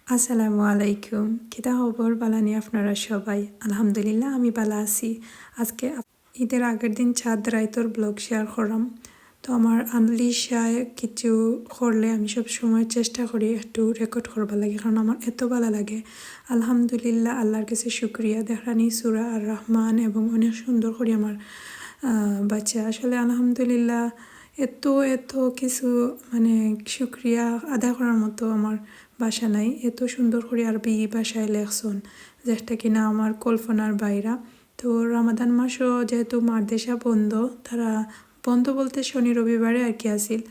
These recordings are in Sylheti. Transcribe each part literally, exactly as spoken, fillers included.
আসসালামু আলাইকুম। কিতা খবর? বালানি আপনারা সবাই? আলহামদুলিল্লাহ, আমি বালা আছি। আজকে আপ-, ঈদের আগের দিন চাঁদ রাইতর ব্লগ শেয়ার করাম। তো আমার আলিশায় কিছু করলে আমি সব সময় চেষ্টা করি একটু রেকর্ড করবার লাগি, কারণ আমার এত বালা লাগে। আলহামদুলিল্লাহ, আল্লাহর কাছে শুকরিয়া। দেখরানি সুরা আর রহমান এবং অনেক সুন্দর করি আমার, আহ, বাচ্চা। আসলে আলহামদুলিল্লাহ, এত, এত কিছু, মানে, শুকরিয়া আদায় করার মতো আমার ভাষা নাই। এত সুন্দর করি আরবি ভাষায় লেখছন, যেটা কিনা আমার কল্পনার বাইরা। তো রমাদান মাসও যেহেতু মাদ্রাসা বন্ধ, তারা বন্ধ বলতে শনি রবিবারে আর কি আছিল।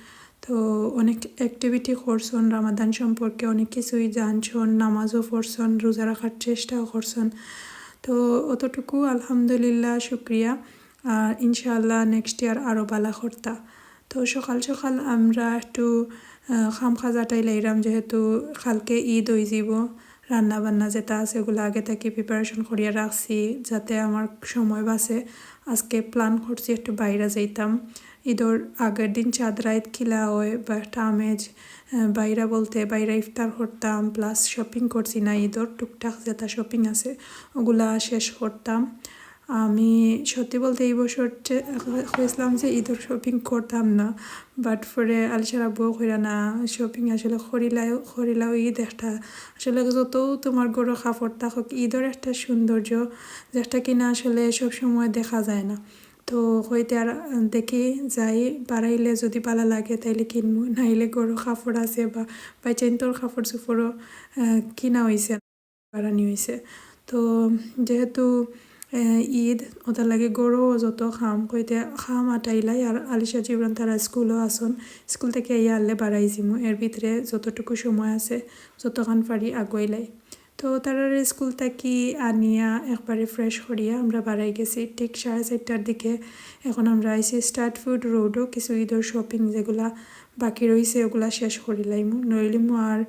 তো অনেক অ্যাক্টিভিটি করছন, রমাদান সম্পর্কে অনেক কিছুই জানছন, নামাজও পড়ছন, রোজা রাখার চেষ্টাও করছন। তো অতটুকু আলহামদুলিল্লাহ, শুক্রিয়া। আর ইনশাআল্লাহ নেক্সট ইয়ার আরও বালা করতা। তো সকাল সকাল আমরা একটু, আহ, কাম কাজ আটাইলাইরাম, যেহেতু কালকে ঈদ অইযিবো। রান্না বান্না যেটা আছে, ওগুলা আগে থাকি প্রিপারেশন করিয়া রাখছি, যাতে আমার সময় বাঁচে। আজকে প্ল্যান করছি একটু বাইরে যাইতাম। ঈদর আগের দিন চাঁদ রাইত কিলা হয় বা একটা আমেজ, আহ, বাইরে বলতে বাইরে ইফতার করতাম, প্লাস শপিং করছি না ঈদর, টুকটাক যেটা শপিং আছে ওগুলা শেষ করতাম। আমি সত্যি বলতে এই বছর চে-, কইছিলাম যে ঈদর শপিং করতাম না, বাট পরে আলিশার আব্বুও কইরা না, শপিং আসলে করিলাও, করিলাও ঈদ একটা, আসলে যত তোমার ঘরো কাপড় থাকুক, ঈদর একটা সৌন্দর্য, যেটা কিনা আসলে সব সময় দেখা যায় না। তো কইতে আর দেখি যাই, বাড়াইলে যদি বালা লাগে তাইলে কিনমু, নাইলে ঘরো কাপড় আছে বা বাইচাইন্তর কাপড় চোপড়ও, আহ, কিনা অইছে। বাড়ানি অইছে। তো যেহেতু, আহ, ঈদ, ওটার লাগি ঘরো যত কাম কইতে কাম আটাইলাই, আর আলিশা জিবরান তারা স্কুলও আছন, স্কুল থাকি আইয়া আনলে বাড়াই যিমু। এর ভিতরে যতটুকু সময় আছে, যতখান পারি আগুয়াইলাই। তো তারারে স্কুল থাকি আনিয়া একবারে ফ্রেশ করিয়া আমরা বাড়াই গেছি ঠিক সাড়ে চারটার দিকে। এখন আমরা আইছি স্টার্ট ফুড রোডও কিছু ঈদর শপিং যেগুলা বাকি রইছে ওগুলা শেষ করিলাইমু, নইলিমু আর।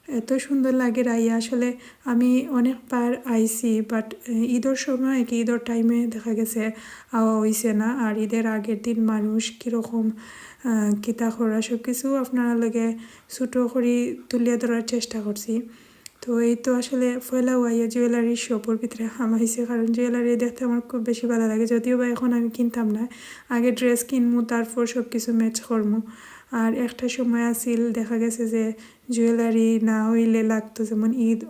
এত সুন্দর লাগে রাইয়া। আসলে আমি অনেকবার আইছি, বাট, এ, ঈদর সময় কি ঈদর টাইমে দেখা গেছে আওয়া অইছে না। আর ঈদের আগের দিন মানুষ কীরকম, আহ, কিতা করা, সব কিছু আপনারার লগে ছোটো করি তুলিয়া ধরার চেষ্টা করছি। তো এই তো আসলে পয়লা আইয়া জুয়েলারি শপর ভিতরে হামাইছি, কারণ জুয়েলারি দেখতে আমার খুব বেশি বালা লাগে। যদিও বা এখন আমি কিনতাম না, আগে ড্রেস কিনমু, তারপর সব কিছু ম্যাচ করমু। আর একটা সময় আছিল, দেখা গেছে যে জুয়েলারি না অইলে লাগতো যেমন ঈদ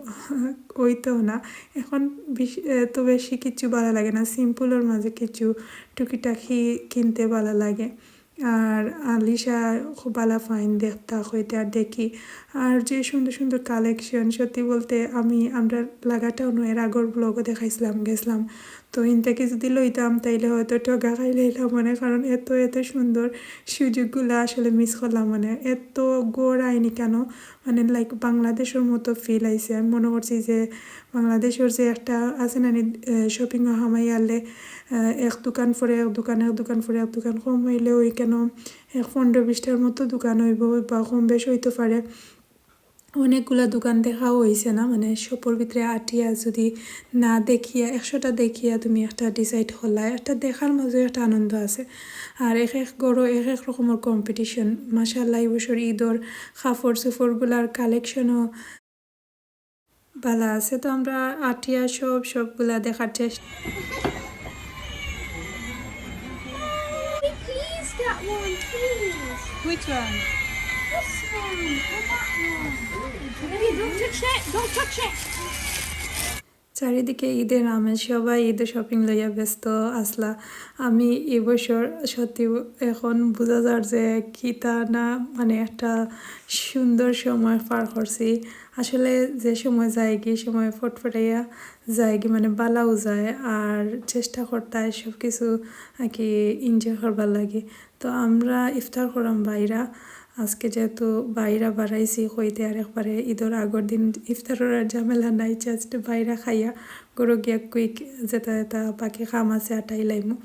অইতো না। এখন বেশ-, এত বেশি কিচ্ছু বালা লাগে না, সিম্পলর মাঝে কিছু টুকিটাকি কিনতে বালা লাগে। আর আলিশা খুব বালা পাইন দেখতা কইতে আর দেখি। আর যে সুন্দর সুন্দর কালেকশন, সত্যি বলতে আমি, আমরা লাগাটাও নয়, এর আগর ব্লগও দেখাইছিলাম, গেছিলাম। তো ইন থাকি যদি লইতাম তাইলে হয়তো ঠগা খাইলাইলাম মনে, কারণ এত এত সুন্দর সুযোগগুলা আসলে মিস করলাম মনে। এত ঘর আইনি কেন, মানে, লাইক, বাংলাদেশর মতো ফিল আইছে। আমি মনে করছি যে বাংলাদেশর যে একটা আছে না নি, আহ, শপিং হামাই আনলে, আহ, এক দোকান পরে এক দোকান, এক দোকান পরে এক দোকান, কম অইলে ওই কেন এক পনেরো বিশটার মতো দোকান অইবো বা কম বেশ অইতো পারে। অনেকগুলা দোকান দেখাও অইছে না, মানে, শপর ভিতরে আটিয়া যদি না দেখিয়া, একশোটা দেখিয়া তুমি একটা ডিসাইড করলা, একটা দেখার মাঝে একটা আনন্দ আছে। আর এক এক ঘরো এক এক রকমর কম্পিটিশন। মাশাআল্লাহ, এই বছর ঈদর কাপড় চোপড়গুলার কালেকশনও বালা আছে। তো আমরা আটিয়া সব, সবগুলা দেখার চেষ্টা। Please, that one, please. Which one? This one, or that one? Baby, don't touch it, don't touch it. চারিদিকে ঈদের আমেজ, সবাই ঈদের শপিং লইয়া ব্যস্ত আছলা। আমি এই বছর সত্যি এখন বুঝা যার যে কিতা না, মানে, একটা সুন্দর সময় পার করছি। আসলে যে সময় যায়গি, সময় ফটফটাইয়া যায়গি, মানে, বালাও যায়, আর চেষ্টা করতায় সব কিছু আর কি এনজয় করবার লাগি। তো আমরা ইফতার করাম বাইরা। আজকে যেহেতু বাইরা বাড়াইছি কইতে, আর একবারে ঈদর আগর দিন ইফতারর আর ঝামেলা নাই, জাস্ট বাইরা খাইয়া ঘরো গিয়া কুইক যেটা যেটা বাকি কাম আছে আটাই লাইমু।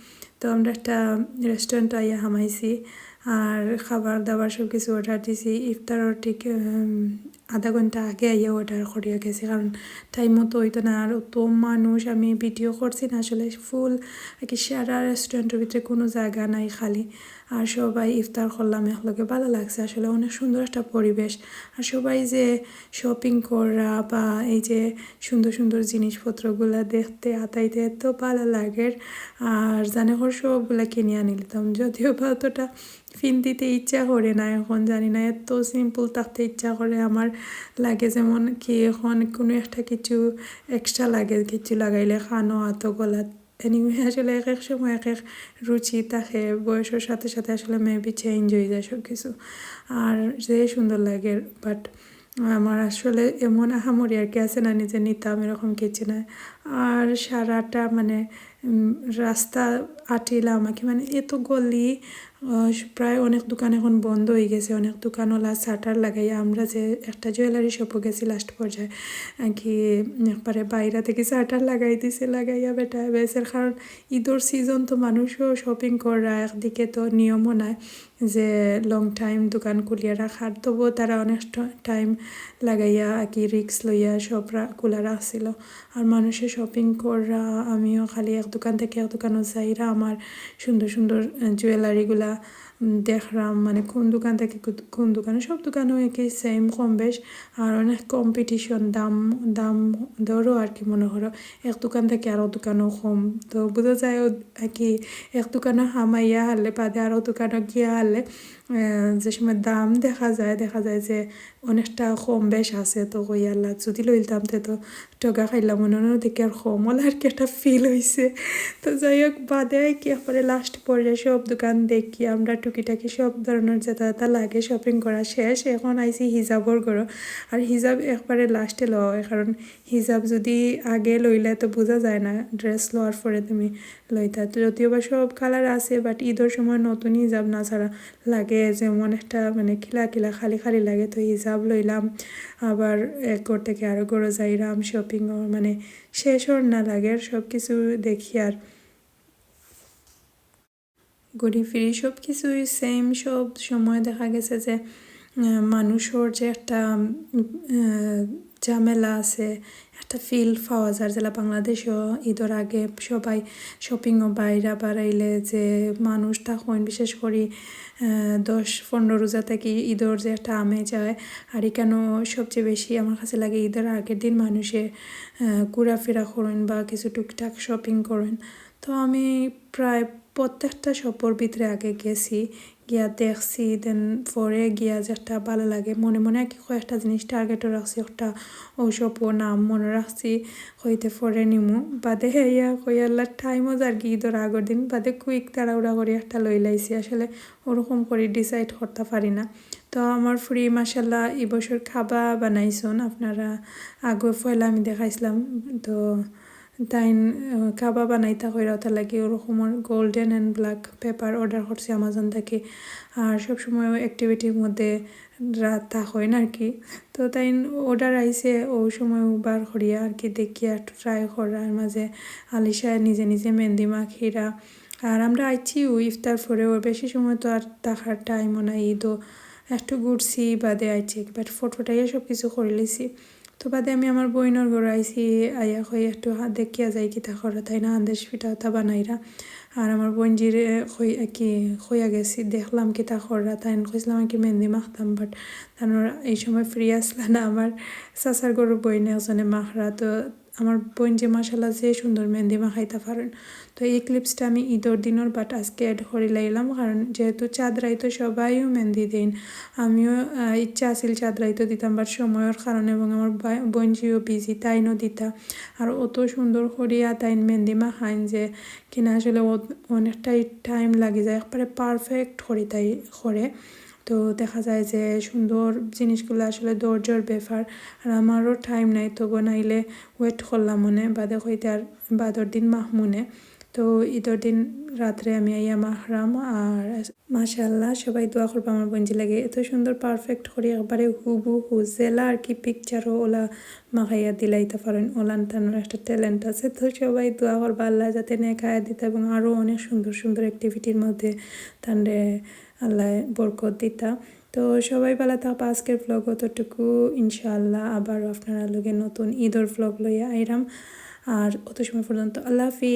তো আমরা একটা রেস্টুরেন্ট আইয়া হামাইছি, আর খাবার দাবার সব কিছু অর্ডার দিছি। ইফতারর ঠিক, উম, আধা ঘন্টা আগে আইয়া অর্ডার করিয়া গেছি, কারণ টাইম মতো অইতো না। আর অত মানুষ, আমি ভিডিও করছি না আসলে, ফুল আর কি সারা রেস্টুরেন্টর ভিতরে কোনো জাগা নাই খালি। আর সবাই ইফতার করলাম একলগে, ভালা লাগছে আসলে, অনেক সুন্দর একটা পরিবেশ। আর সবাই যে শপিং করা বা এই যে সুন্দর সুন্দর জিনিসপত্রগুলা দেখতে আতাইতে এত ভালা লাগের। আর জানে কর সবগুলা কিনিয়া আনিলিতাম, যদিও বা অতটা পিন্দিতে ইচ্ছা করে না এখন, জানি না, এত সিম্পল থাকতে ইচ্ছা করে আমার। লাগে যেমন কি এখন কোনো একটা কিছু এক্সট্রা লাগে, কিছু লাগাইলে কানো, আতো, গলাত। এনিওয়ে, আসলে এক এক সময় এক এক রুচি থাকে, বয়সর সাথে সাথে আসলে মেবি চেঞ্জ অই যায় সব কিছু। আর যে সুন্দর লাগে, বাট আমার আসলে এমন আহামরি আর কি আছে না, নিজে নিতাম এরকম কিছু নাই। আর সারাটা মানে, উম, রাস্তা আটিলাম আর কি, মানে এত গলি, আহ, প্রায় অনেক দোকান এখন বন্ধ অই গেছে, অনেক দোকানওয়ালা শাটার লাগাইয়া। আমরা যে একটা জুয়েলারি শপও গেছি লাস্ট পর্যায়ে, আহ, কি একবারে বাইরে থেকে শাটার লাগাই দিছে, লাগাইয়া বেটা বেসের। কারণ ঈদর সিজন তো মানুষও শপিং করা, একদিকে তো নিয়মও নাই যে লং টাইম দোকান খুলিয়া রাখার, তবুও তারা অনেক ট-, টাইম লাগাইয়া আর কি রিস্ক লইয়া শপ রা-, খোলা রাখছিল। আর মানুষে শপিং কররা, আমিও খালি এক দোকান থেকে এক দোকানও যাইরা, আমার সুন্দর সুন্দর, আহ, জুয়েলারিগুলা, উম, দেখরাম, মানে কোন দোকান থেকে কো-, কোন দোকানে, সব দোকানও একই সেম কম বেশ। আর অনেক কম্পিটিশন, দাম, দাম দরও আর কি মনে করো এক দোকান থেকে আরো দোকানও কম। তো বুঝা যায় ও আর কি এক দোকানও হামাইয়া হারলে বাদে আরো দোকানও গিয়া হারলে, আহ, যে সময় দাম দেখা যায়, দেখা যায় যে অনেকটা কম বেশ আছে। তো কই আল্লাহ, যদি লইলতাম তে তো ঠগা খাইলাম, মনে মনে দেখি আর কম অইলে আর কি একটা ফিল অইছে। তো যাই হোক, বাদে আর কি একবারে লাস্ট পর্যায়ে সব দোকান দেখি আমরা টুকিটাকি সব ধরনের যেটা যেটা লাগে শপিং করা শেষ। এখন আইছি হিজাবর ঘরো, আর হিজাব একবারে লাস্টে লওয়া হয়, কারণ হিজাব যদি আগে লইলে তো বুঝা যায় না ড্রেস লওয়ার পরে তুমি লইতা। তো যদিও বা সব কালার আছে, বাট ঈদর সময় নতুন হিজাব না ছাড়া লাগে যেমন একটা মানে কিলা কিলা খালি খালি লাগে। তো হিজাব লইলাম, আবার এক ঘর থেকে আরো ঘরো যাইরাম, শপিং মানে শেষ অর না লাগে, আর সব কিছু দেখি আর ঘুরি ফিরি সব কিছুই সেম। সব সময় দেখা গেছে যে, আহ, মানুষর যে একটা, উম, আহ, ঝামেলা আছে, একটা ফিল পাওয়া যায়। যেলা বাংলাদেশও ঈদর আগে সবাই শপিংও বাইরা বাড়াইলে যে মানুষ থাকইন, বিশেষ করি, আহ, দশ পনেরো রোজা থাকি ঈদর যে একটা আমেজ যায়। আর এখানেও সবচেয়ে বেশি আমার কাছে লাগে ঈদর আগের দিন মানুষে, আহ, ঘোরাফেরা করইন বা কিছু টুকটাক শপিং করইন। তো আমি প্রায় প্রত্যেকটা শপর ভিতরে আগে গেছি, গিয়া দেখছি, দেন পরে গিয়া যেটা ভালা লাগে, মনে মনে আর কি কয়েকটা জিনিস টার্গেটও রাখছি, একটা ও শপও নাম মনে রাখছি, কইতে পরে নিমু, বাদে হেয়া কই আল্লাহ টাইমও যার কি ঈদর আগর দিন, বাদে কুইক তাড়াহুড়া করি একটা লইলাইছি। আসলে ওরকম করি ডিসাইড করতা পারি না। তো আমার ফুরি মাশাল্লাহ ই বছর কাবা বানাইছইন, আপনারা আগে পয়লা আমি দেখাইছিলাম। তো তাইন, আহ, কাবা বানাইতা কইরা, ওটার লাগি ওরকমর golden and black pepper order করছি অ্যামাজন থাকি। আর সবসময় ওই অ্যাক্টিভিটির মধ্যে রাত থাকইন আর কি। তো তাইন অর্ডার আইছে, ও সময় বার করিয়া আর কি দেখিয়া একটু ট্রাই করার মাঝে আলিশা নিজে নিজে মেহেন্দি মাখিরা। আর আমরা আইছি ও ইফতার পরে, ও বেশি সময় তো আর থাকার টাইমও নাই, ঈদও একটু ঘুরছি, বাদে আইছি, বাট ফটফটাইয়া সব কিছু করিলিছি। তো বাদে আমি আমার বইনর ঘরো আইছি, আইয়া কই একটু হা-, দেখিয়া যাই কিতা কররা, তাইন আন্দেশ পিঠা ওটা বানাইরা। আর আমার বইনজিরে কই, কি, কইয়া গেছি, দেখলাম কিতা কররা, তাইন কইছিলাম আর কি মেহেন্দি মাখতাম, বাট তানর এই সময় ফ্রি আসলা না। আমার চাচার ঘরর বইন একজনে মাখরা, তো আমার বইনজি মাশাল্লাহ যে সুন্দর মেহেন্দি মাখাইতা পারইন। তো এই ক্লিপসটা আমি ঈদর দিনর, বাট আজকে অ্যাড করি লাইলাম, কারণ যেহেতু চাঁদ রাইতো সবাইও মেহেন্দি দেইন, আমিও, আহ, ইচ্ছা আছিল চাঁদ রাইতো দিতাম, বাট সময়র কারণে এবং আমার বা-, বইনজিও বিজি, তাইনও দিতা। আর অত সুন্দর করিয়া তাইন মেহেন্দি মাখাইন যে কিনা আসলে অ-, অনেকটাই টাইম লাগি যায়, একবারে পারফেক্ট করি তাই করে। তো দেখা যায় যে সুন্দর জিনিসগুলা আসলে ধৈর্যর ব্যাপার। আর আমারও টাইম নাই, তবু নাইলে ওয়েট করলাম মনে, বাদে কইতে আর বাদর দিন মাখমুনে। তো ঈদর দিন রাত্রে আমি আইয়া মাখরাম। আর মাশাআল্লাহ, সবাই দোয়া করবা আমার বইনজির লাগি, এত সুন্দর পারফেক্ট করি একবারে হুবহু যেলা আর কি পিকচারও ওলা মাখাইয়া দিলাইতা পারইন, ওলান তানর একটা ট্যালেন্ট আছে। তো সবাই দোয়া করবা আল্লাহ যাতে নেক হায়াত দিতা এবং আরও অনেক সুন্দর সুন্দর অ্যাক্টিভিটির মধ্যে তানরে আল্লাহ বরকত দিতা। তো সবাই ভালা থাকবা। আজকের vlog অতটুকু। ইনশাআল্লাহ আবারও আপনারার লগে নতুন ঈদর vlog লইয়া আইরাম। আর অত সময় পর্যন্ত আল্লাহ হাফিজ।